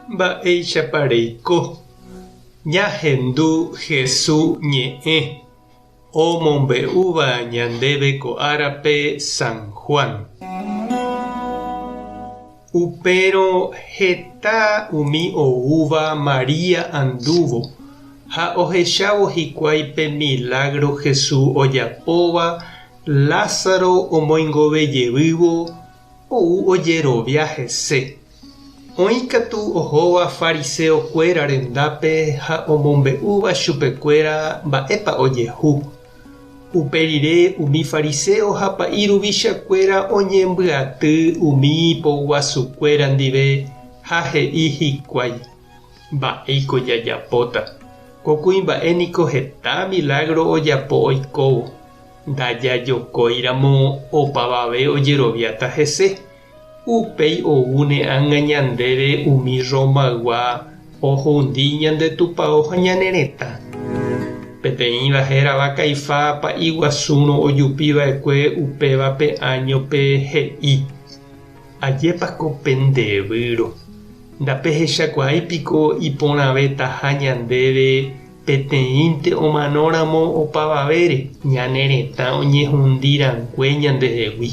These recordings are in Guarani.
Mba'éichapa reiko? Ñahendu Hesu ñe'ẽ omombe'úva ñandéve ko árape San Juan. Upérõ heta umi oúva María andúvo ha ohechávo hikuái pe milágro Jesús ojapóva Lázaro omoingove jevývo, ou ojerovia hese. Oĩ katu ohóva fariséo kuéra rendápe ha omombe'úva chupekuéra mba'épa ojehu. Upe rire umi fariséo ha pa'i ruvicha kuéra oñembyaty umi poguasu kuéra ndive ha he'i hikuái, Mba'éiko jajapóta? Ko kuimba'e niko heta milágro ojapo oikóvo. Ndajajokóiramo opavave ojeroviáta hese. Upéi oúne ág̃a ñandéve umi Romaygua ohundi ñande tupao ha ñane retã. Peteĩva hérava Caifá pa'i guasúrõ ojupi va'ekue upéva pe áñope he'i, Ajépa ko pende výro! Ndapehechakuaái piko iporãvetaha ñandéve peteĩnte omanóramo opavavére, ñane retã oñehundi rangue ñandehegui.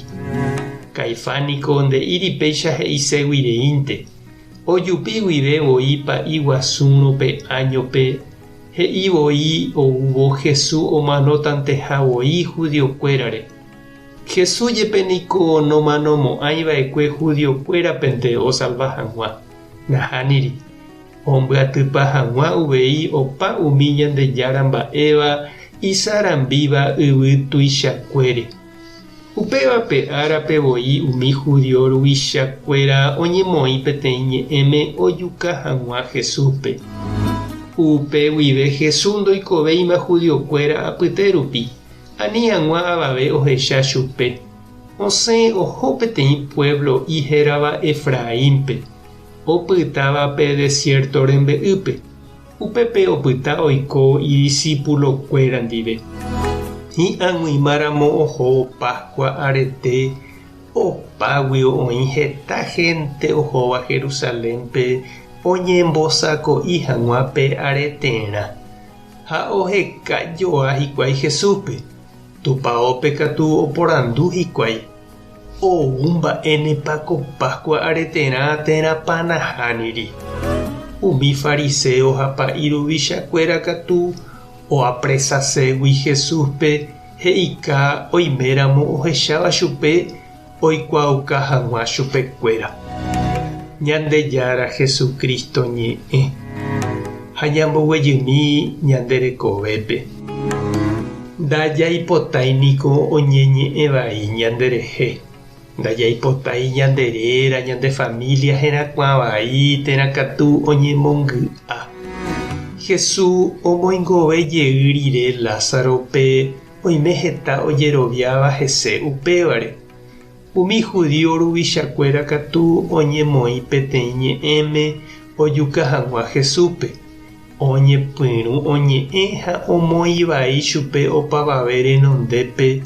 Caifás niko nde'íri péicha he'iségui reínte. Ojupi guive voi pa'i guasúrõ pe áñope, he'i voi oúvo Jesús omanotanteha voi judiokuérare. Jesús jepe niko nomanomo'ãi va'ekue judiokuérapente osalva hag̃ua. Nahániri. Ombyatypa hag̃ua uvei opa umi Ñandejára mba'éva isarambíva yvy tuichakuére. Upéva pe árape voi umi judío ruvicha kuéra oñemoĩ peteĩ ñe'ẽme ojuka hag̃ua Jesúspe. Upe guive Jesús ndoikovéima judío kuéra apyte rupi, ani hag̃ua avave ohecha chupe. Osẽ oho peteĩ pueblo'i hérava Efraínpe. Opytáva pe desiérto rembe'ýpe, upépe opyta oiko idisipulokuéra ndive. Hi'ag̃uimáramo oho Páskua arete, opáguio oĩ heta hénte ohóva Jerusalénpe oñembosako'i hag̃ua pe areterã. Ha oheka joa hikuái Jesúspe. Tupaópe katu oporandu hikuái. Ou mba'énepa ko Páskua areterã térãpa nahániri. Umi fariséo ha pa'i ruvichakuéra katu oapresaségui Jesúspe he'ika oiméramo ohecháva chupe oikuaauka hag̃ua chupekuéra. Ñandejára Jesucristo ñe'ẽ ha ñamboguejymi ñande rekovépe. Ndajaipotái niko oñeñe'ẽ vai ñanderehe. Ndajaipotái ñande réra, ñande família herakuã vai térã katu oñemongy'a. Jesús omoingove jey rire Lázarope oime heta ojeroviáva hese upévare. Umi judío ruvichakuéra katu oñemoĩ peteĩ ñe'ẽme ojuka hag̃ua Jesúspe. Oñepyrũ oñe'ẽ ha omoĩ vai chupe opavave renondépe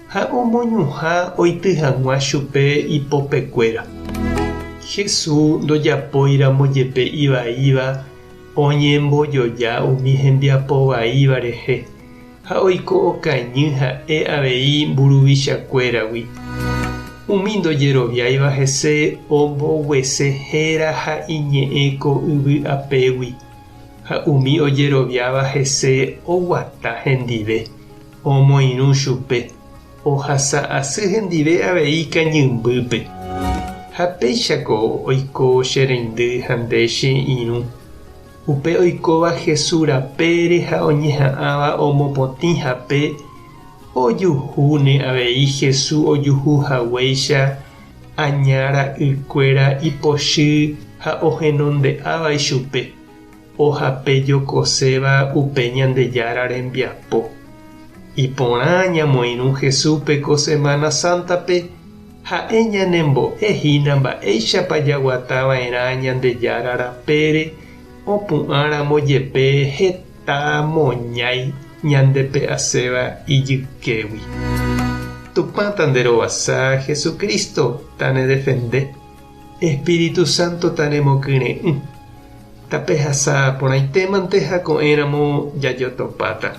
ha omoñuhã oity hag̃ua chupe ipopekuéra. Jesús ndojapóiramo jepe ivaíva oñembojoja umi hembiapo vaíva rehe ha oiko okañy ha'e avei mburuvichakuéragui. Umi ndojeroviáiva hese omboguese héra ha iñe'ẽ ko yvy apégui, ha umi ojeroviáva hese oguata hendive, omoirũ chupe, ohasa asy hendive avei kañymbýpe. Ha péichako oiko che reindy ha nde che irũ. Upe oikóva Jesús rapére ha oñeha'ãva omopotĩ hape, ojuhúne avei Jesús ojuhu haguéicha Aña ra'ykuéra ipochy ha ohenonde'áva ichupe, ohape jokoséva upe Ñandejára rembiapo. Iporã ñamoirũ Jesúspe ko Semana Sántape, ha'e ñanembo'e hína mba'éichapa jaguata va'erã Ñandejára rapére opu'ãramo jepe heta moñái ñandepe'aséva ijykégui. Tupã tanderovasa, Jesucristo tanedefende. Espíritu Santo tanemokyre'ỹ. Tapehasa porãitémante ha ko'ẽramo jajotopáta.